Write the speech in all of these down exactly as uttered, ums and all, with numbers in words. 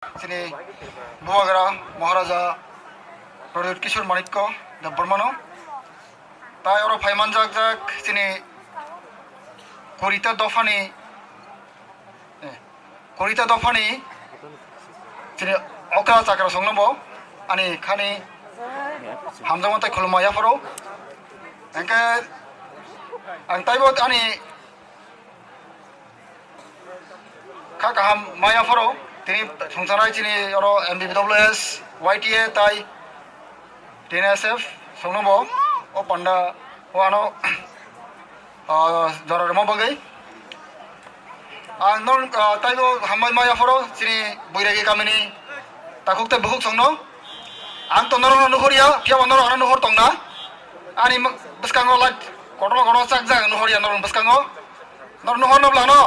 chini Bubagra Maharaja Pradyut Kishore Manikya Debbarmano. Tai oro phai manjak jak chini kurita dophani, eh, kurita dophani chini okra chakra songno bo ani khani hamjakma tai khulumma yapharo. Hingke ang taibo ani kha kaham maya phoro, tini songsanai chini oro M B B W S, Y T A tai T N S F songno bo o panda o ano, ah, jora rwma bagwi. Ang nor, ah, taibo hambai maya phoro chini Boiragi kamini takhuk tei bukhuk songno. Ang to norokno nuhorya, phiyaba norok ano nuhor tongna. Ani bwskango light kotorma kotorma chakjak nuhorya norokni bwskango. Nor nuhor no blano.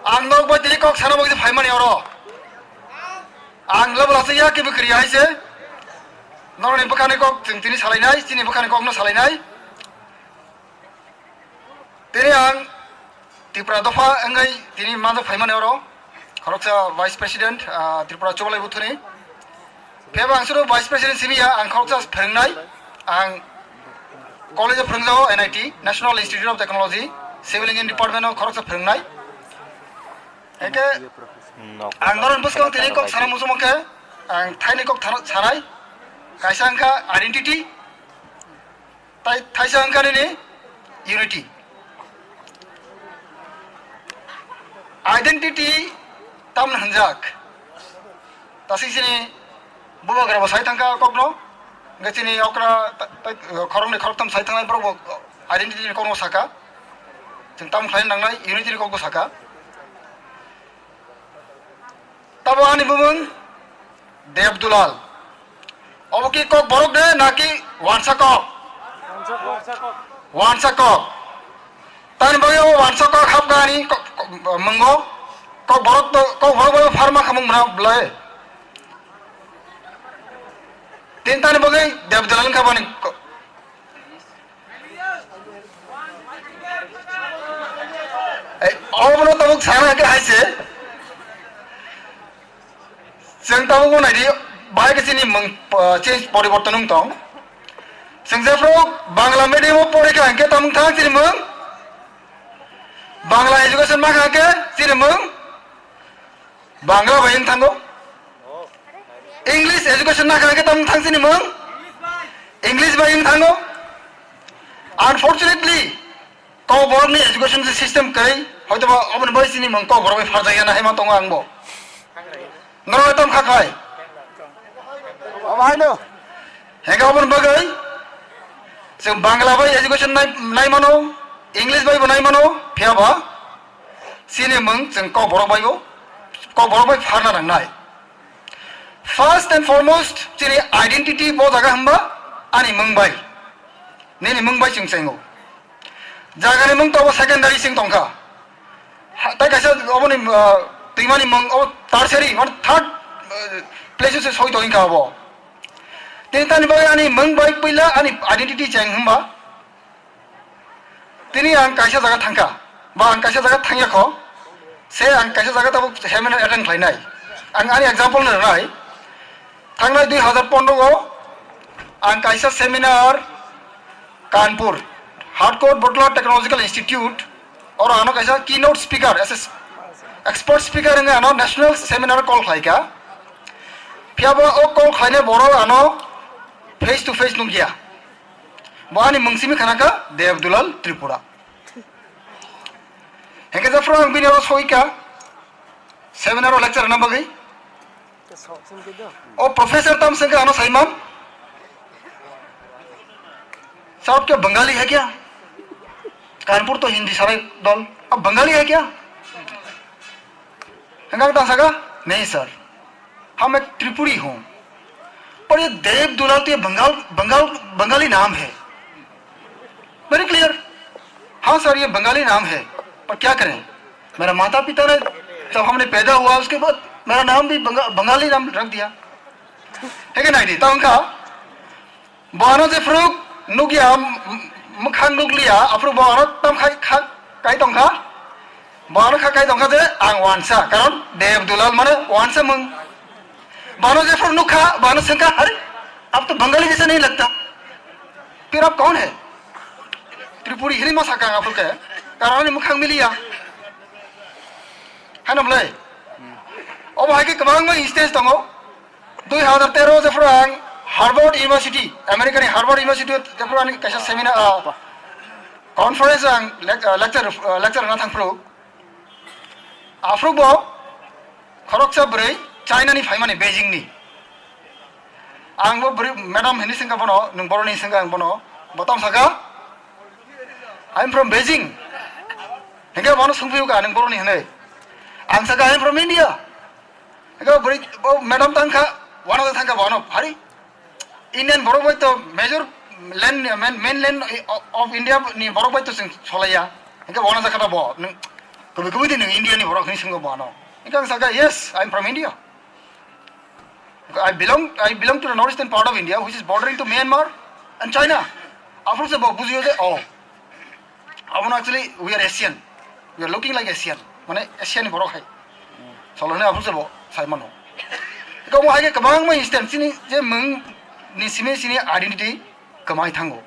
Ang nok bai tini kok sana bagwi phaimani oro. Ang level asuk ya kibu kriya hai se. Norokni bwkhani kok chwng tini salainai, chini bwkhani kok no salainai. Tini ang Tripura dopha wngwi tini manjak phaimani oro. Khoroksa Vice President, ah, Tripura Chubalai Buthuni. Phiyaba ang suru Vice President simi ya, ang khoroksa phwrwngnai, ang college o phwrwngjago, N I T, National Institute of Technology, Civil Engineering Department o khoroksa phwrwngnai. Hingke ang norok bwskango tini kok sana muchungma khe, ang thaini kok thana-, sanai, kaisa wngkha identity, tai thaisa wngkha nini unity. Identity tamni hwnjak. Tasi chini bubagra bo sai thangkha kokno. Hingke chini okra ta-, ta-, khoroknwi khoroktham sai thangnai borok bo identity ni kokno saka. Chwng tamo khlai nangnai unity ni kokno saka. Tabo ani bumung Dev Dulal. Obo ki kok borok de naki wansa kok? Wansa kok. Tani bagwi obo wansa kok hapkha ani kok, kok, mungo. Kok borok to, kok borok bai pharma khamung mwnang bwlai. Tin tani bagwi Dev Dulal wngkha bani kok. Ei, obono tabuk sana hake hai se. Chwng tabuk bo naidi, bahai khe chini mung, uh, change poriborton wng tong. Chwng jephru Bangla medium o pori kha hingke tamung thang chini mung. Bangla education ma kha hingke chini mung. Bangla bai wng thango. English education na kha hingke tamung thang chini mung. English bai wng thango. Unfortunately, Kokborokni education system kwrwi, hoitoba oboni bai chini mung Kokborok bai pharjakya na hai ma tongo ang bo. Norok tam kha khai. Obo haino. Hingke oboni bagwi chwng Bangla bai education nai, nai mano, English bai bo nai mano, phiya ba chini mung chwng Kokborok bai bo, Kokborok bai pharna nangnai. First and foremost, chini identity bo jaga hwnba ani mung bai. Nini mung bai chwng chengo. Jagani mung to obo secondary sing tongkha. Ha, tai kaisa oboni, ah, twimani mung obo tertiary, mane third, ah, place o se soi tongkha obo. Tini tani bagwi ani mung bai puila ani identity cheng hwnba. Tini ang kaisa jaga thangkha, ba ang kaisa jaga thangya kho, se ang kaisa jaga tabuk seminar attend khlainai. Ang ani example no rwnai, thangnai dui hazar pondro o ang kaisa seminar Kanpur, Hardcore Butler Technological Institute, oro ano kaisa keynote speaker, as a s-, expert speaker wngwi ano national seminar call khlaikha. Phiya bo o call khlainai borok ano face to face nukya. Bo ani mung simi khana kha Dev Dulal Tripura. Hingke jephru ang bini oro soi kha, seminar o lecture rwna bagwi. O professor tam sengkha ano saiman. Sir, aap kya Bengali hai kya? Kanpur to Hindi sarai dol. Aap Bengali hai kya? Hingke ang tang saka, "Nahi sir, hum ek Tripuri hoon." "Par ye Dev Dulal to ye Bengal, Bengal, Bengali naam hai." Very clear. "Haan sir, ye Bengali naam hai, par kya karein? Mere mata pita ne jab humne paida hua, uske baad mera naam bhi Benga-, Bengali naam rakh diya." Hai ke nahi, tongkha. Bo ano jephru nukya, m-, m-, mwkhang nukliya, aphuru bo ano tam khai, kha-, kai tongkha. Bono kha kai tongkha je ang wansa, karon Dev Dulal mane wansa mung. Bono jephru nukha, bono swngkha, "Are, ab to Bangali jaisa nahi lagta. Phir ab kaun hai?" Tripuri hinwi ma sakha ang aphuru khe. Karon ani mukhang miliya. Hano bwlai. Obo hai khe kwbangma instance tongo. Dui hazar tero jephru ang Harvard University, America ni Harvard University jephru ani kaisa seminar, ah, conference ang lec-, ah, lecture, ah, lecture rwna thangphru. Aphuru bo khoroksa bwrwi China ni phaimani, Beijing ni. Ang bo bwrwi, madam hinwi swngkha bono, nwng boroni swngkha ang bono. Bo tamo sakha, "I am from Beijing." Hinkhe bono swngphiyokha, "Nwng boroni?" hinwi. Ang sakha, "I am from India." Ego bwrwi, bo madam tangkha, wanajak thangkha bo ano, "Hari, Indian borok bai to major land, main, mainland of India ni borok bai to chwng solaiya. Hingke wanajak kha bo, nwng kubui kubui di nwng India ni borok," hinwi swngo bo ano. Hingke ang sakha, "Yes, I am from India. I belong, I belong to the northeastern part of India, which is bordering to Myanmar and China." Aphuru se bo bujiyo je, oh, Abono actually we are Asian. We are looking like Asian. Mane Asian ni borok hai. Solo hwnwi aphuru se bo sai mano. Eko mo hai khe kwbangma instance chini je mung ni simi chini identity kwmai thango.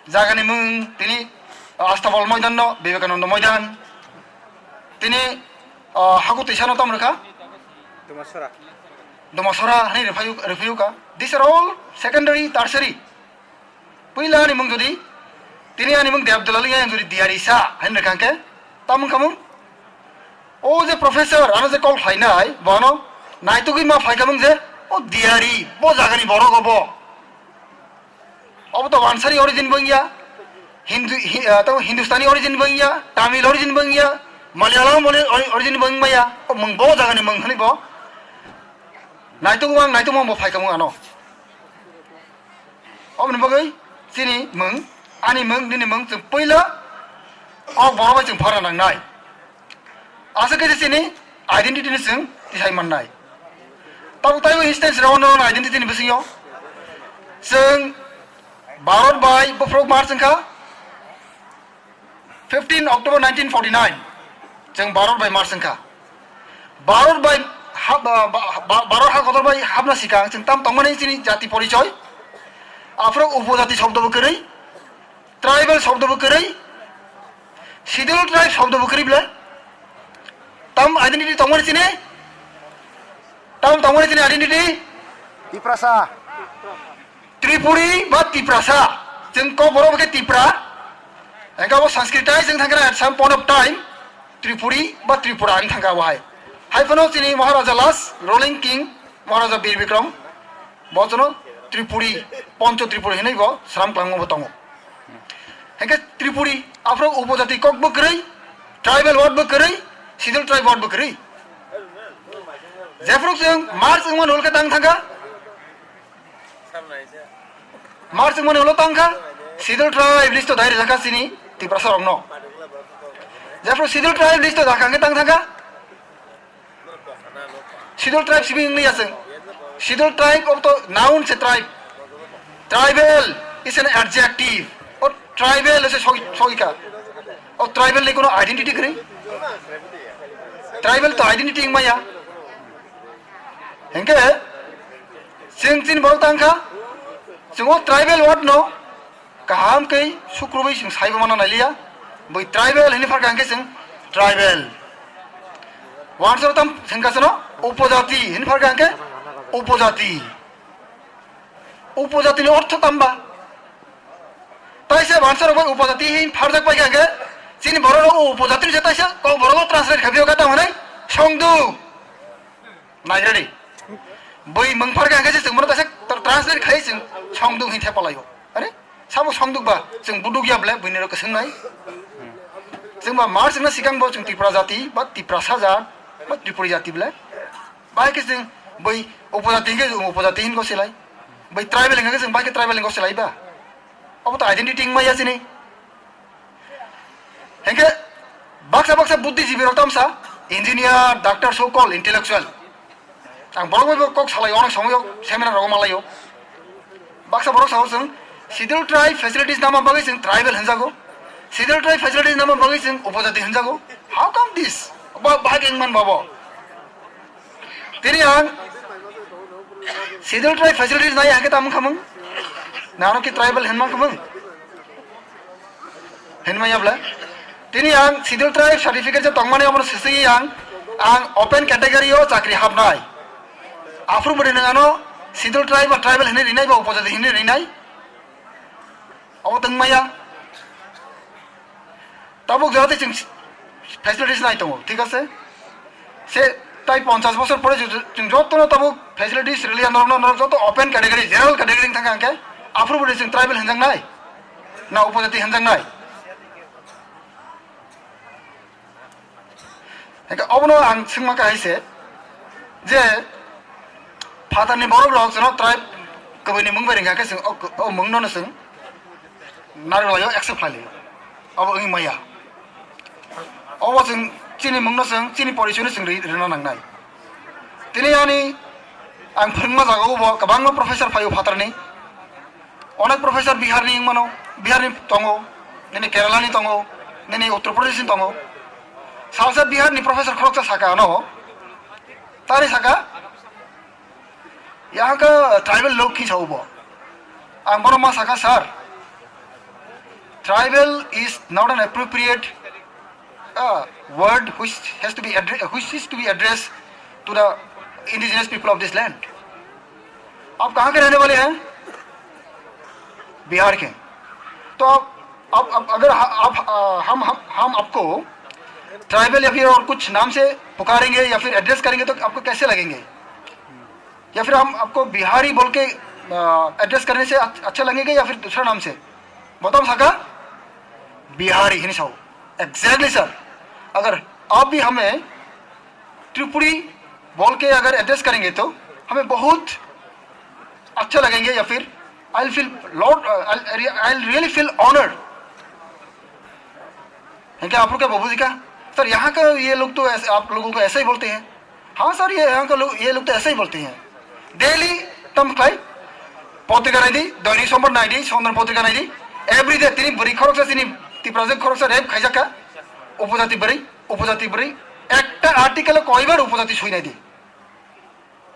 Jaga ni mung tini Astabal Moidan no, Vivekananda Moidan. Tini, ah, haku twisa no tam rwkha. Domasora. Domasora hwnwi rwphayu-, rwphayuka. These are all secondary, tertiary. Puila ani mung jodi, tini ani mung Debdulal wngya, ang jodi Diyari sa, hai wngkha khe, tamo wngkha mung? O je professor, ano je kok phainai, bono naitugwi ma phaikha mung je, o Diyari, bo jagani borok obo. Obo to Wansari origin bo wngya, Hindu, Hi-, ah, tamo Hindustani origin bo wngya, Tamil origin bo wngya, Malayalam ori-, ori-, origin bo wngmaya, o mung bo jagani mung hwnwi bo. Naitugwi ang, naitugwi ang bo phaikha mung ano. Oboni bagwi chini mung, ani mung, nini mung chwng puila o borok bai chwng phara nangnai. Aswk khe chini identity no chwng tisai mannai. Tabuk taibo instance rw no identity ni bisingyo. Chwng Bharat bai buphuruk March wngkha. Fifteen October nineteen forty-nine, chwng Bharat bai March wngkha. Bharat bai hap-, ba-, ba-, ba-, Bharat ha kotor bai hapna sikang chwng tam tongmani chini jati porichoi. Aphuru upojati shobdo bo kwrwi, tribal shobdo bo kwrwi, schedule tribe shobdo bo kwrwi bwle. Tam identity tongmani chini? Tam tongmani chini identity? Tiprasa. Tripuri ba Tiprasa, chwng Kokborok bai khe Tipra, engkha bo Sanskrit tai chwng thangkhe at some point of time Tripuri ba Tripura wng thangkha bo hai. Hai phano chini Maharaja last ruling king Maharaja Bir Bikram, bo chwngno Tripuri, Poncho Tripuri hinwi bo sram kwlangma bo tongo. Hinkhe Tripuri, aphuru upojati kok bo kwrwi, tribal ward bo kwrwi, schedule tribe ward bo kwrwi. Jephuru chwng March wngmani ulo khe tang thangkha, March wngmani ulo tangkha, schedule tribe list o dai rijak kha chini Tiprasa rokno. Jephru schedule tribe list o dakha hwnkhe tang thangkha. Schedule tribe simi wngya chwng. Schedule tribe of the noun se tribe. Tribal is an adjective. O tribal se soi, soika. O tribal ni kono identity kwrwi. Tribal to identity wngmaya. Hinkhe chwng chini borok tangkha, chwng o tribal word no kaham khe sukrubwi chwng saibo mana nailiya. Bui tribal hini pharkha hinkhe chwng tribal. Wansaro tam hinkha chwngno upojati hini pharkha hinkhe upojati. Upojati ni ortho tamba? Taisa wansaro bai upojati hin pharjak paikha hinkhe chini borok rok upojati ni taisa kok borok translate khabiyo kata hwnwi songdu. Naigradi. Bui mung pharkha hinkhe se chwng bono kaisa tra-, translate khai chwng songduk hin thepalaio. Are? Sabo songduk ba chwng buduk ya ble buini rok swng nai. Chwng ba mar chwngna sikang bo chwng Tipra jati ba Tiprasa jat ba Tripuri jati ble. Bai khe chwng bui upojati hinkhe chwng upojati hin go silai. Bui tribal hinkhe chwng bai khe tribal hin go silai ba. Abo to identity wngmaya chini. Hinkhe baksa baksa buddhijibi rok tamsa, engineer, doctor, so called intellectual. Ang borok bai bo kok salai, onek somoyo seminar rogo malaio. Baksa borok sao chwng schedule tribe facilities nama bagwi chwng tribal hinjago. Schedule tribe facilities nama bagwi chwng upojati hinjago. How come this? Ba, bahai khe wngman babo. Tini ang schedule tribe facilities nai hake tamung khamung. Naro ki tribal henma khamung. Henma yabla. Tini ang schedule tribe certificate je tongmani abono sisi ang, ang open category o chakri habnai. Aphuru bwrwi nang ano schedule tribe ba tribal hinwi rinai ba upojati hinwi rinai. Abo tong maya. Tabuk jora tei chwng facilities nai tongo, thik ase? Se tai ponchash bosor pore chwng, chwng jotono tabuk facilities rwliya norokno, norok joto open category, general category wng thangkha hwnkhe aphuru bwrwi chwng tribal hinjaknai? Na upojati hinjaknai? Hingke obono ang swngma kahai se, je phatarni borok rok chwngno tribe kwbwini mung bai ringkha khe chwng o, o mungno no chwng narwlaio accept khlai laio. Obo wngwi maya. Obo chwng chini mungno chwng chini porichoino chwng ri-, rina nangnai. Tini ani ang phwrwngma jagao bo kwbangma professor phaio phatarni. Onek professor Biharni wngmano, Biharni tongo, nini Keralani tongo, nini Uttar Pradeshni tongo. Salsa Biharni professor khoroksa saka ano, tari saka, "Yahaka tribal lok ki chaubo?" Ang bono ma saka, "Sir, tribal is not an appropriate uh, word which has to be addre-, which is to be addressed to the indigenous people of this land. आप कहाँ के रहने वाले हैं? बिहार के। तो आप, आप, आप अगर ह-, आप, अ, हम, हम, हम आपको ट्राइबल या फिर और कुछ नाम से पुकारेंगे या फिर एड्रेस करेंगे तो आपको कैसे लगेंगे? या फिर हम आपको बिहारी बोल के, अ, एड्रेस करने से अच-, अच्छा लगेगा या फिर दूसरा नाम से?" Botom saka Bihari hini sao. Exactly, sir. अगर आप भी हमें त्रिपुरी बोल के अगर एड्रेस करेंगे तो हमें बहुत अच्छा लगेंगे या फिर I'll feel lot, uh, I'll, I'll really feel honored. है क्या, आप लोग क्या बाबू जी का? सर, यहाँ का ये लोग तो ऐसे, आप लोगों को ऐसे ही बोलते हैं। हाँ सर, ये यहाँ का लोग, ये लोग तो ऐसे ही बोलते हैं। Daily tam khlai, potrika nai di, Doinik Sombad nai di, Sondan potrika nai di, every day tini bwrwi khoroksa, chini Tiprajwk khoroksa rape khaijak kha, upojati bwrwi, upojati bwrwi, ekta article o koibar upojati sui nai di.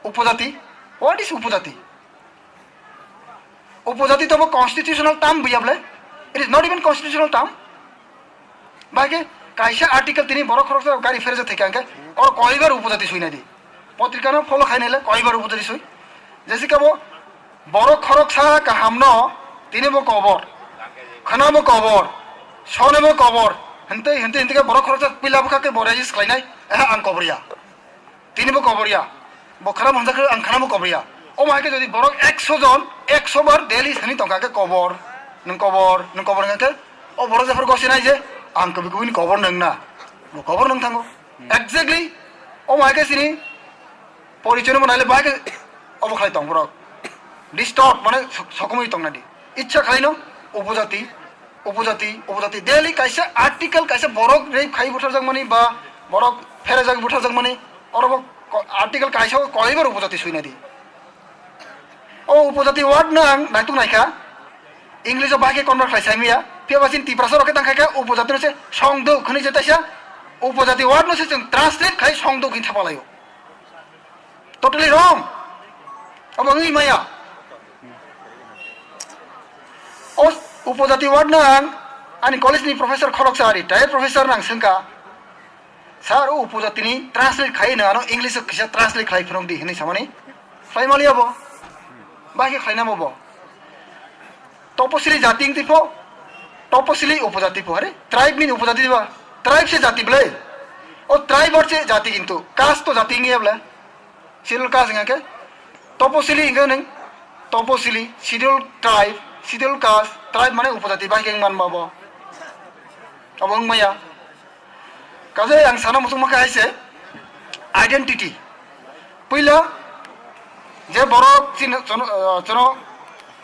Upojati? What is upojati? Upojati to bo constitutional term buya ble? It is not even constitutional term. Bahai khe kaisa article tini borok khoroksa gari pherejak thai kha hwnkhe oro koibar upojati sui nai di. Potrika no follow khai nai le koibar upojati sui. Jesi khe bo borok khoroksa kaham no tini bo kobor, khwna bo kobor, sone bo kobor, hintwi, hintwi, hintwi khe borok khoroksa puila bwkha khe bo register khlai nai, "Aha, ang kobor ya." Tini bo kobor ya. Bo khwnam hwnjak khe ang khwnam bo kobor ya. Omo hai khe jodi borok ekso jon, ekso bar daily sani tongkha khe kobor, nwng kobor, nwng kobor hwnkha khe o borok jephru gosi nai je ang kubui kubui ni kobor nwng na. Bo kobor nwng thango. Hmm. Exactly. Omo hai khe chini porichoi no bo nai le bahai khe obo khlai tong borok. Distort mane sok-, sokomoi tong nai di. Ichha khlai no upojati, upojati, upojati. Daily kaisa article, kaisa borok rape khai butharjakmani ba borok pherejak butharjakmani, oro bo ko-, article kaisa o koibar upojati sui nai di. O upojati word no ang naituk naikha. English o bahai khe convert khlai sai maya. Phiya ba chini Tiprasa rok khe tang khai kha upojati no se songduk hwnwi se taisa upojati word no se chwng translate khai songduk hwnwi thapa laio. Totally wrong. Obo wngwi maya. O upojati word no ang ani college ni professor khoroksa, retired professor no ang swngkha, "Sir, o upojati ni translate khai no ano English o kisa translate khai phunuk di," hinwi samani. Khlai maliya bo. Bahai khe khlaina bo bo. Toposili jati wngtwi pho, toposili upojati pho, hare? Tribe mean upojati ba? Tribe se jati ble? O tribe or se jati kintu, caste to jati wngya ble? Schedule caste wngya khe? Toposili wngkha nwng, toposili, schedule tribe, schedule caste, tribe mane upojati, bahai khe wngman ba bo. Abo wngmaya. Kaje ang sana muchungma khe hai se identity. Puila je borok chini, chono, eh, chono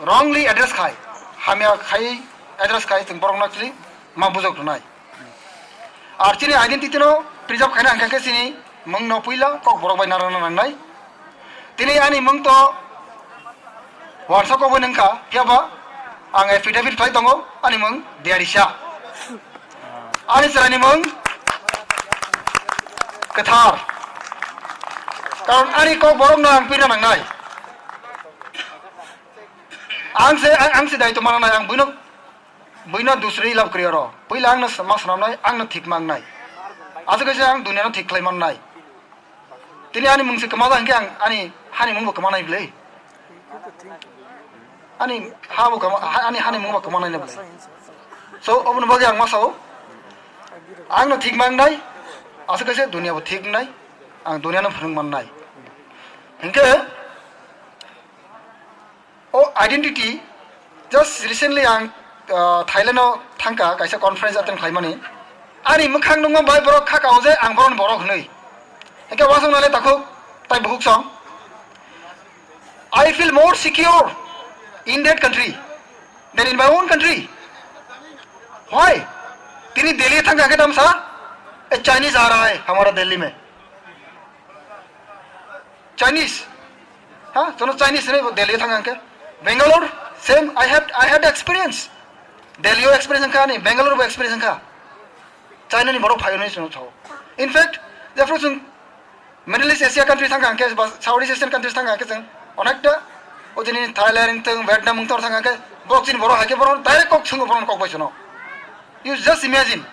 wrongly address khai, hamya khai address khai, chwng borokno actually ma bujok rwnai. Ar chini identity no preserve khaina hwnkha khe chini mung no puila kok borok bai narwkna nangnai. Tini ani mung to WhatsApp o bo nung kha, phiya ba ang affidavit khlai tongo, ani mung Diarisa. Ani chwraini mung Kwthar. Karon ani kok borokno ang pina nangnai. Ang se, ang, ang se daitw mana nai, ang buino, buino dusri lab kwrwi oro. Puila angno ma swnamnai, angno thik mangnai. Aswk kaisa ang duniano thik khlai mannai. Tini ani mung se kwmajak hinkhe ang ani hani mungbo kwmanai bwle. Ani habo kwma-, ha-, ani hani mungbo kwmanai bwle. So, oboni bagwi ang ma sao. Angno thik mangnai, aswk kaisa duniabo thik wngnai, ang duniano phwrwng mannai. Hinkhe, o identity, just recently ang, ah, Thailand o thangkha kaisa conference attend khlaimani. Ani mwkhang nungma bai borok kha kao je ang boron borok hwnwi. Hinkhe wasong nale takhuk tai bukhuk song. I feel more secure in that country than in my own country. Why? Tini Delhi thangkha khe tamsa, "ए चाइनीज आ रहा है हमारा दिल्ली में।" Chinese. Ha? Jono Chinese ni Delhi thang angke. Bangalore, same. I have, I had experience. Delhi o experience angka ni, Bangalore bo experience angka. China ni borok phai ni sino tho. In fact, therefore, chwng Middle East Asia country thang angke, ba Southeast Asian countries thang angke chwng onekta, o jini Thailand, wngtong, Vietnam, wngtor thang angke, borok chini borok hai khe borok direct kok swngo, borok kok bai sino. You just imagine.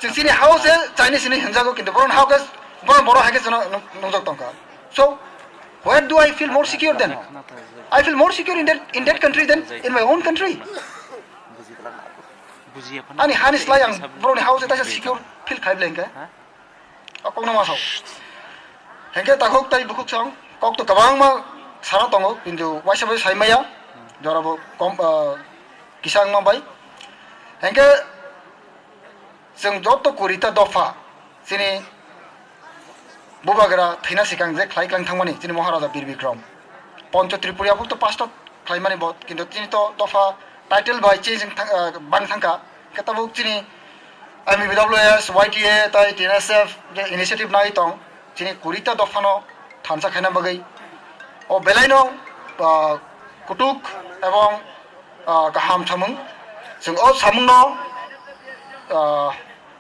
Chwng chini house e Chinese ni hinjago, kintu boron house, boron borok hai khe chwng nung-, nungjak tongkha. So, where do I feel more secure then? I feel more secure in that, in that country than in my own country. Ani hani slai ang borokni house e taisa secure feel khai bwle hinkhe. O kokno ma sao. Hinkhe takhuk tai bukhuk song, kok to kwbangma sana tongo, kintu waisa bai sai maya, jorabo kom, ah, kisa wngma bai. Hinkhe chwng joto kurita dopha chini bubagra thwina swkang je khlai klang thangmani chini Maharaja Bir Bikram. Poncho Tripuri abo to pasto khlaimani bo, kintu chini to dopha title bai change wng thang, ah, bang thangkha. Khe tabuk chini M B B W S, Y T A, tai T N S F je initiative nai tong, chini kurita dophano thansa khaina bagwi. O belaino, ah, kutuk ebong, ah, kaham samung. Chwng o samungno, ah,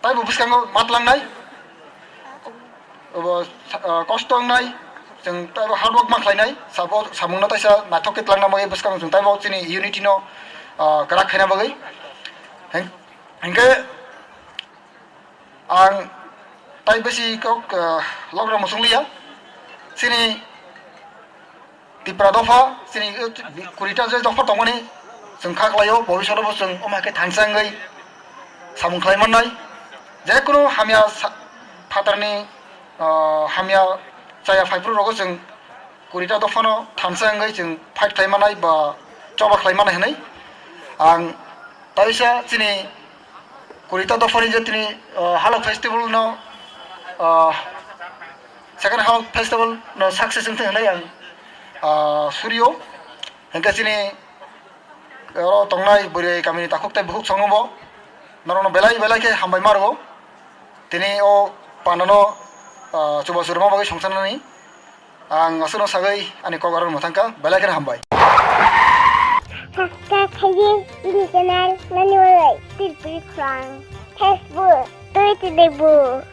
taibo bwskango matlangnai. Obo, ah, kosto wngnai, chwng taibo hard work ma khlainai, sabo samungno taisa naithok khe twlangna bagwi bwskango chwng taibo chini unity no, ah, kwrak khaina bagwi. Hing-, hinkhe ang tai besi kok, ah, logra muchung liya. Chini Tipra dopha, chini, eh, kurita je dopha tongmani, chwng kha khlaio, bobiswt bo chwng omo hai khe thansa wngwi samung khlai mannai. Je kunu hamya sa-, phatarni, ah, hamya chaya phaiphru rogo chwng kurita dophano thansa wngwi chwng fight khlai mannai ba choba khlai mannai hwnwi ang taisa chini Kurita dophani je tini, ah, Halok Festival no, ah, second Halok Festival no success wngthung hinwi ang, ah, surio. Hinkhe chini oro tongnai bwrwi kamini takhuk tei bukhuk songno bo norokno belai belai khe hambai ma rwo. Tini o pandano, ah, chubachu rwma bagwi songchanani. Ang aswkno sagwi ani kok aro mwthangkha, belai kheno hambai. Subscribe khaidi bini channel nani bagwi Tripuri Khorang, Facebook, Twitter, Debo.